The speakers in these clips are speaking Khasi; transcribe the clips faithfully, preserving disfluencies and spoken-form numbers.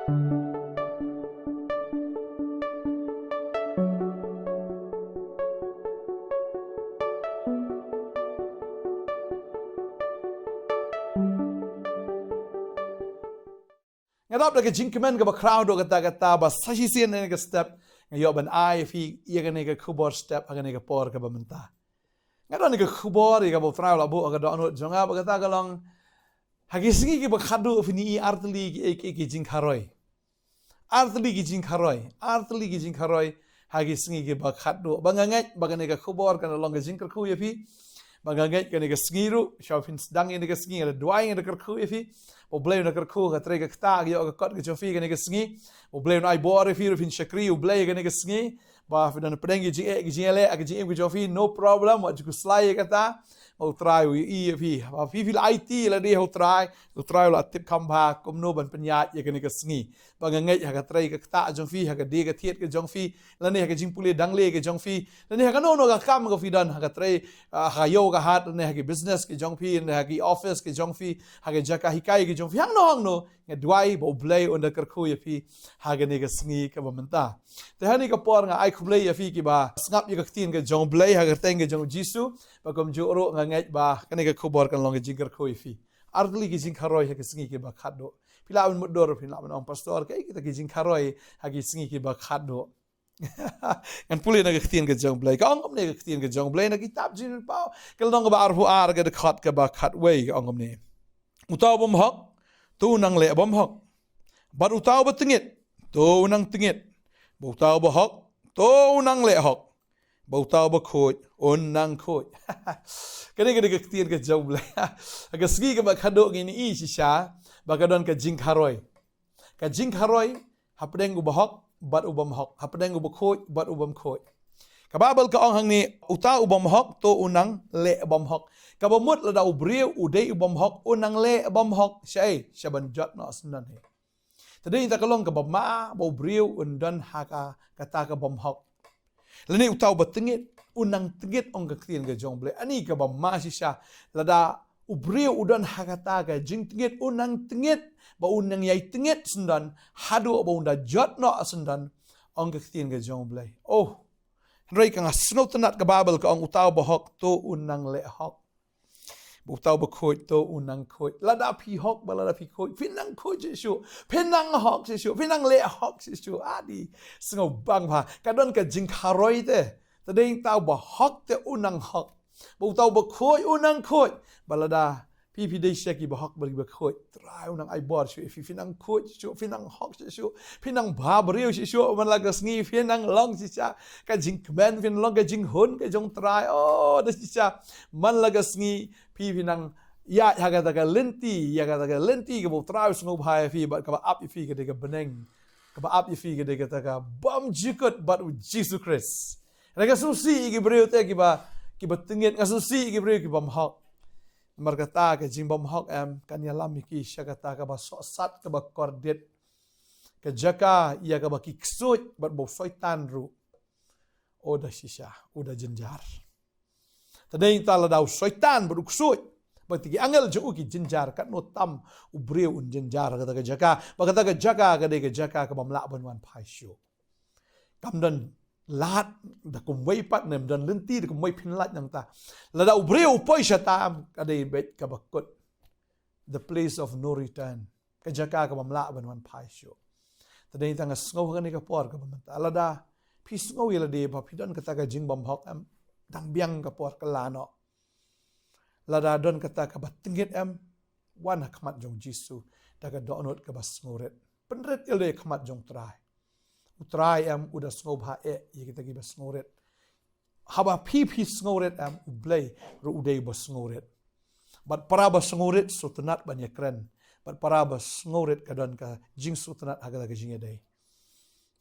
Nga dap da ka jingkmen kaba khraw doh kata kata ba sa shisien ha kane ka step nga ïoh ban ai ïa phi ïa kane ka khubor step ha kane ka por kaba mynta. Nga don ka khubor ïa kaba U Trai u la buh ha ka dohnud jong nga ba kata ka long ha ki sngi kiba khadduh phin ïohi artylli ki, ki, ki jingkharoi. Artylli ki jingkharoi, artylli ki jingkharoi ha ki sngi kiba khadduh. Ba nga ngeit ba kane ka khubor kan long ka jingkyrkhu ïa phi. Ba nga ngeit kane ka sngi ruh shuwa phin sdang ïa kane ka sngi, nga da duwai, nga da kyrkhu ïa phi. Ba U Blei un da kyrkhu, ka trei ka ktah, ka ïoh ka kot ka jong phi kane ka sngi. Ba U Blei un ai bor ïa phi ruh phin shakri U Blei kane ka sngi. Ba phi don pdeng ki jingeh, ki jingeh leh, ki jingim ki jong phi, no problem, wat ju khuslai ïa kata. Ba U Trai u ïohi ïa phi. Ba phi phi la aiti lade ha U Trai, U Trai u la tip kham bha kumno ban pynïaid ïa kane ka sngi. Ba nga ngeit ha ka trei ka ktah jong phi, ha ka die ka thied ka jong phi, lane ha ka jingpule dangle ka jong phi, lane ha kano kano ka kam ka phi don, ha ka trei, ah, ha ka ïew ka hat, lane ha ki business ki jong phi, lane ha ki office ki jong phi, ha ka jaka hikai ki jong phi, hangno hangno, nga duwai ba U Blei un da kyrkhu ïa phi ha kane ka sngi kaba mynta. Te ha kane ka por nga ai khublei ïa phi kiba sngap ïa ka ktien ka jong U Blei ha ka kyrteng ka jong U Jisu, ba kumjuh ruh nga ngeit ba kane ka khubor kan long ka jingkyrkhu ïa phi. Artylli ki jingkharoi ha ki sngi kiba khadduh. Phi lah ban mutdur, phi lah ban ong, Pastor, kaei kita ki jingkharoi ha ki sngi kiba khadduh? Ngan pule na ka ktien ka jong U Blei. Ka ong kumne ka ktien ka jong U Blei na ka kitab Jingpynpaw, ka lynnong kaba arphew ar, ka dkhot kaba khatwei, ka ong kumne: Uta u bym hok, to un nang leh bym hok. Bad uta uba tyngit, to un nang tyngit. Bad uta uba hok, to un nang leh hok. Bad uta uba khuid, un nang khuid. Kane, kane ka ktien ka jong U Blei. Ha ka sngi kaba khadduh ngin ïohi shisha ba ka don ka jingkharoi. Ka jingkharoi hapdeng uba hok bad u bym hok, hapdeng uba khuid bad u bym khuid. Ka Baibl ka ong hangne, uta u bym hok to un nang leh bym hok. Kaba mut lada u briew u dei u bym hok, un nang leh bym hok. Shaei? Sha ban jot noh syndon hi. Te dei ta ka long kaba ma ba u briew un don ha ka, kata ka bym hok. Lane uta uba tyngit, un nang tyngit, ong ka ktien ka jong U Blei. Ani kaba ma shisha, lada u briew u don ha kata ka jingtyngit, un nang tyngit, ba un nang ïai tyngit syndon haduh ba un da jot noh syndon, ong ka ktien ka jong U Blei. Oh, hynrei ka nga sngewtynnat, ka Baibl ka ong, uta uba hok to un nang leh hok. Bad uta uba khuid to un nang khuid. Lada phi hok bad lada phi khuid, phin nang khuid shisha, phin nang hok shisha, phin nang leh hok shisha. Adi, sngewbang bha. Ka don ka jingkharoi te. Te dei uta uba hok te un nang hok, bad uta uba khuid un nang khuid. Bad lada phi phi dei sha kiba hok bad kiba khuid, Trai un nang ai bor shuh ïa phi, phin nang khuid shisha, phin nang hok shisha, phin nang bhabriew shisha. Man la ka sngi phin nang long shisha ka jingkmen, phin long ka jinghun ka jong Trai. Oh, da shisha, man la ka sngi phi phin nang ïaid ha kata ka lynti, ïa kata ka lynti kaba U Trai u sngewbha ïa phi bad kaba ap ïa phi ka dei ka bneng. Kaba ap ïa phi ka dei kata ka bymjukut bad U Jisu Khrist. Nga sngewsih ïa ki briew te kiba, kiba tyngit, nga sngewsih ïa ki briew ki bym hok. Namar kata ka jingbymhok em kan ïalam ïa ki sha kata kaba sohsat, kaba kordit. Ka jaka ïa kaba ki ksuid bad ba u Soitan ruh u da shisha, u da jynjar. Te dei ta lada u Soitan bad u ksuid bad ki angel jong u ki jynjar, katno tam u briew un jynjar ha kata ka jaka. Bad kata ka jaka ka dei ka jaka ka bym lah ban wan phai shuh. Kam don lad da kumwei pat, ne ym don lynti da kumwei pynlait nangta. Lada u briew u poi shata, ka dei beit kaba kut, the place of no return. Ka jaka ka bym lah ban wan phai shuh. Te dei tang nga sngew ha kane ka por kaba mynta, lada phi sngew ïa lade ba phi don kata ka jingbymhok em, dang biang ka por, kylla noh. Lada don kata kaba tyngit em, wan ha khmat jong Jisu da ka dohnud kaba sngewrit. Pynrit ïa lade ha khmat jong Trai. U Trai em u da sngewbha eh ïa kita kiba sngewrit. Haba phi phi sngewrit em, U Blei ruh u dei ba sngewrit. Bad para ba sngewrit sngewtynnat ban ïakren. Bad para ba sngewrit ka don ka jingsngewtynnat ha kata ka jingïadei.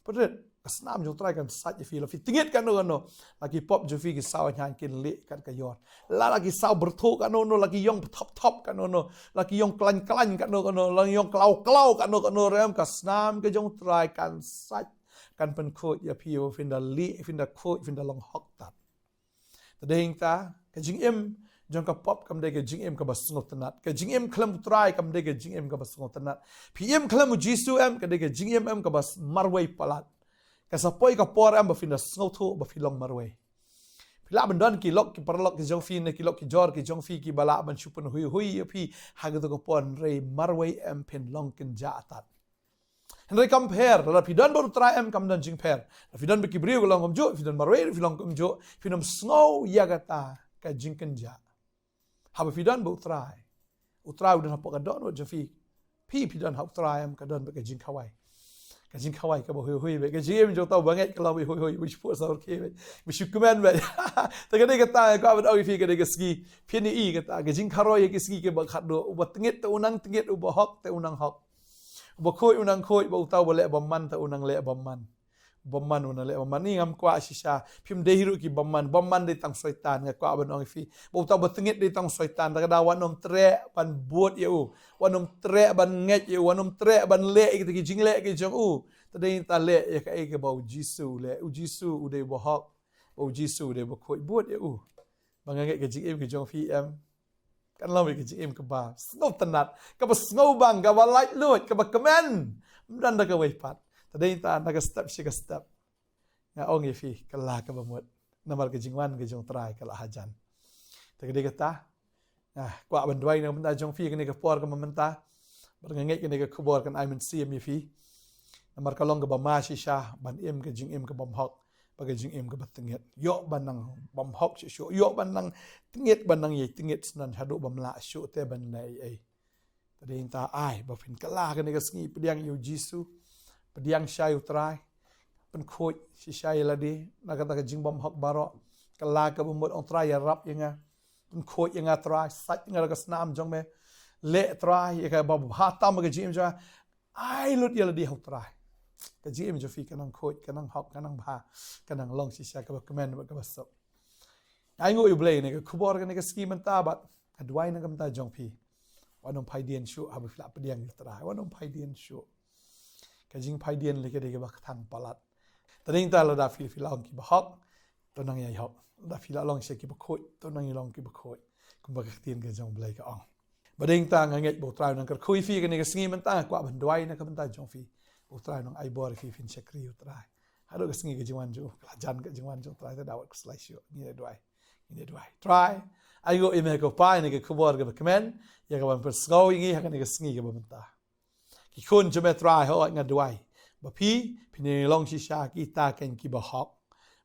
Pynrit, ka snam jong Trai kan sait ïa phi. La phi tyngit kano kano, la ki pop jong phi ki saw hynñiewkynlieh kat ka ïor. La, la ki saw byrthuh kano kano, la ki ïong pthop thop kano kano, la ki ïong khlaiñ khlaiñ kano kano, la ki ïong klaw klaw kano kano ruh em, ka snam ka jong Trai kan sait, kan pynkhuid ïa phi, phin da lieh, phin da khuid, phin da long hok tad. Te dei ta ka jingim jong ka pop kam dei ka jingim kaba sngewtynnat. Ka jingim khlem U Trai kam dei ka jingim kaba sngewtynnat. Phi im khlem U Jisu em, ka dei ka jingim em kaba s-, marwei palat. Ka sa poi ka por em ba phin da sngewthuh ba phi long marwei. Phi lah ban don ki lok ki paralok ki jong phi ne ki lok ki jor ki jong phi kiba lah ban shu pynhuihui ïa phi ha kato ka por, hynrei marwei em phin long kynjah tad. Hynrei kam pher, lada phi don bad U Trai em kam don jingpher. Lada phi don bad ki briew ka long kumjuh, phi don marwei phi long kumjuh, phin ym sngew ïa kata ka jingkynjah. Haba phi don bad U Trai, U Trai u don hapoh ka dohnud jong phi. Phi, phi don ha U Trai em, ka don bad ka jingkhawai. Ka jingkhawai kaba huihui bad ka jingim jong uta uba ngeit ka long bad huihui, bad shu phuh sawr ki bad, bad shu kmen bad. Te ka dei kata nga kwah ban ong ïa phi ka dei ka sngi. Phin ïohi kata ka jingkharoi ïa ki sngi kiba khatduh. Uba tyngit te u nang tyngit, uba hok te u nang hok. Uba khuid u nang khuid, bad uta uba leh bymman te u nang leh bymman. Bymman u nang leh bymman. Ni ngam kwah shisha. Phim dei hi ruh ki bymman. Bymman dei tang Soitan, nga kwah ban ong ïa phi. Bad uta uba tyngit dei tang Soitan. Te ka daw wat nym treh ban bud ïa u. Wat nym treh ban ngeit ïa u. Wat nym treh ban leh ïa kita ki jingleh ki jong u. Te dei ta leh ïa kaei kaba U Jisu u leh. U Jisu u dei uba hok. U Jisu u dei uba khuid. Bud ïa u. Ba nga ngeit ka jingim ka jong phi em kan long ka jingim kaba sngewtynnat, kaba sngewbang, kaba laitluid, kaba kmen. Ym don da kawei pat. Te dei ta na ka step sha ka step. Nga ong ïa phi, kylla kaba mut. Namar ka jingwan ka jong U Trai ka la hajan. Te ka dei kata. Ah, kwah ban duwai na ka bynta jong phi kane ka por kaba mynta. Bad nga ngeit kane ka khubor kan ai mynsiem ïa phi. Namar ka long kaba ma shisha ban im ka jingim kaba bymhok bad ka jingim kaba tyngit. Ïoh ban nang bymhok shuh shuh. Ïoh ban nang tyngit, ban nang ïai tyngit shuh haduh bym lah shuh te ban leh ei ei. Te dei ta ai ba phin kylla kane ka sngi, pdiang ïa U Jisu, pdiang shai U Trai, pynkhuid shisha ïa lade na kata ka jingbymhok baroh. Kylla kaba mut, ong Trai ïarap ïa nga. Pynkhuid ïa nga Trai, sait ïa nga da ka snam jong me. Leh Trai ïa kaba bha tam ha ka jingim jong nga. Ai lut ïa lade ha U Trai. Ka jingim jong phi ka nang khuid, ka nang hok, ka nang bha, ka nang long shisha kaba kmen bad kaba suk. Ai nguh ïa U Blei ne ka khubor kane ka sngi mynta bad nga duwai na ka bynta jong phi. Wat nym phaidien shuh haba phi la pdiang ïa U Trai. Wat nym phaidien shuh. Ka jingphaidien lei ka dei kaba kthang palat. Te dei ta lada phi, phi la long kiba hok, to nang ïai hok. Lada phi la long sha kiba khuid, to nang ïai long kiba khuid. Kumba ka ktien ka jong U Blei ka ong. Ba dei ta nga ngeit ba U Trai u nang kyrkhu ïa phi kane ka sngi mynta, nga kwah ban duwai na ka bynta jong phi. Ba U Trai u nang ai bor ïa phi, phin shakri U Trai. Haduh ka sngi ka jingwan jong u, ka la jan ka jingwan jong U Trai, te da wat khuslai shuh. Ngin ïa duwai. Ngin ïa duwai. Trai, ai nguh ïa me ko Pa, ïa kane ka khubor kaba kmen, ïa kaban pynsngew ïa ngi ha kane ka sngi kaba mynta. Ki khun jong me Trai, hooid nga duwai ba phi, phin ïa long shisha kita kein kiba hok.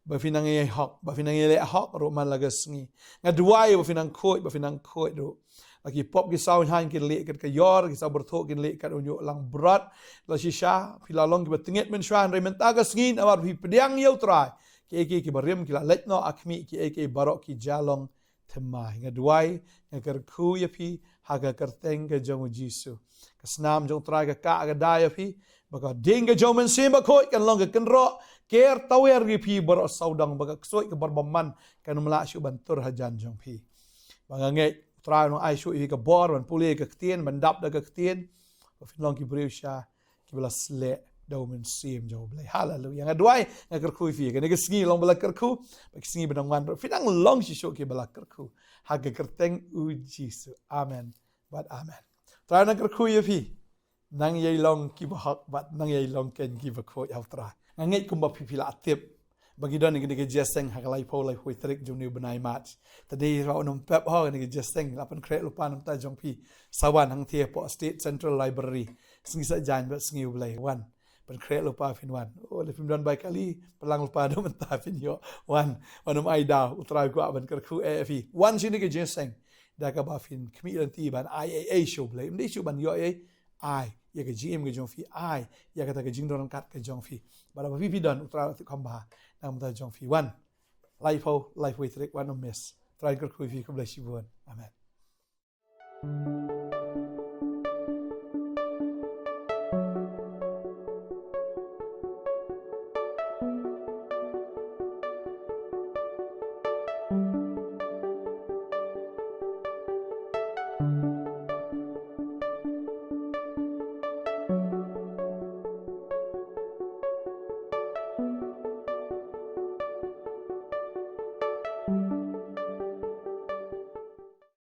Ba phin nang ïa hok, ba phin nang ïa leh hok ruh man la ka sngi. Nga duwai ba phin nang khuid, ba phin nang khuid ruh. Ba ki pop ki saw haiñ kin leh kat ka ïor, ki saw byrthuh kin leh kat u ñiuh langbrot. La shisha phi la long kiba tyngit mynshuwa, hynrei mynta ka sngi namar phi pdiang ïa U Trai, kiei kiei kiba rim ki la leit noh ha khmih, kiei kiei baroh ki ja long thymmai. Nga duwai, nga kyrkhu ïa phi ha ka kyrteng ka jong U Jisu. Ka snam jong U Trai ka kah ka da ïa phi, ba ka ding ka jong U Mynsiem Bakhuid kan long ka kynroh ker tawiar ïa phi baroh sawdong, ba ka ksuid kaba bymman kan ym lah shuh ban tur hajan jong phi. Ba nga ngeit U Trai u nang ai shuh ïa phi ka bor ban pule ka ktien, ban dap da ka ktien, ba phin long ki briew sha kiba la sleh da U Mynsiem jong U Blei. Haleluia. Nga duwai, nga kyrkhu ïa phi. Kane ka sngi long ba la kyrkhu, ba ka sngi ba nang wan ruh phin nang long shisha kiba la kyrkhu. Ha ka kyrteng U Jisu. Amen bad amen. Trai u nang kyrkhu ïa phi. Nang ïai long kiba hok bad nang ïai long kein kiba khuid ha U Trai. Nga ngeit kumba phi, phi la tip ba ki don kine ki jingïaseng ha ka laiphew, laiphew tarik jong une u bnai March. Te dei ba un ym pep ho kine ki jingïaseng, la pynkhreh lypa na ka bynta jong phi. Sa wan hangtei hapoh State Central Library. Sngi Saitjaiñ bad Sngi U Blei, wan. Pynkhreh lypa phin wan. Oh, lada phim don bai kali, pynlang lypa na ka bynta phin ïoh. Wan, wat nym ai daw, U Trai u kwah ban kyrkhu ïa phi. Wan sha kine ki jingïaseng da kaba phin khmih lynti ban ai ei ei sha U Blei. Ym dei shuh ban ïoh ei ei, ai ïa ka jingim ka jong phi, ai ïa kata ka jingdon ryngkat ka jong phi. Bad haba phi, phi don, U Trai u la tip kham bha na ka bynta jong phi. Wan, laiphew, laiphew tarik, wat nym miss. Trai un kyrkhu ïa phi, khublei shibun. Amen.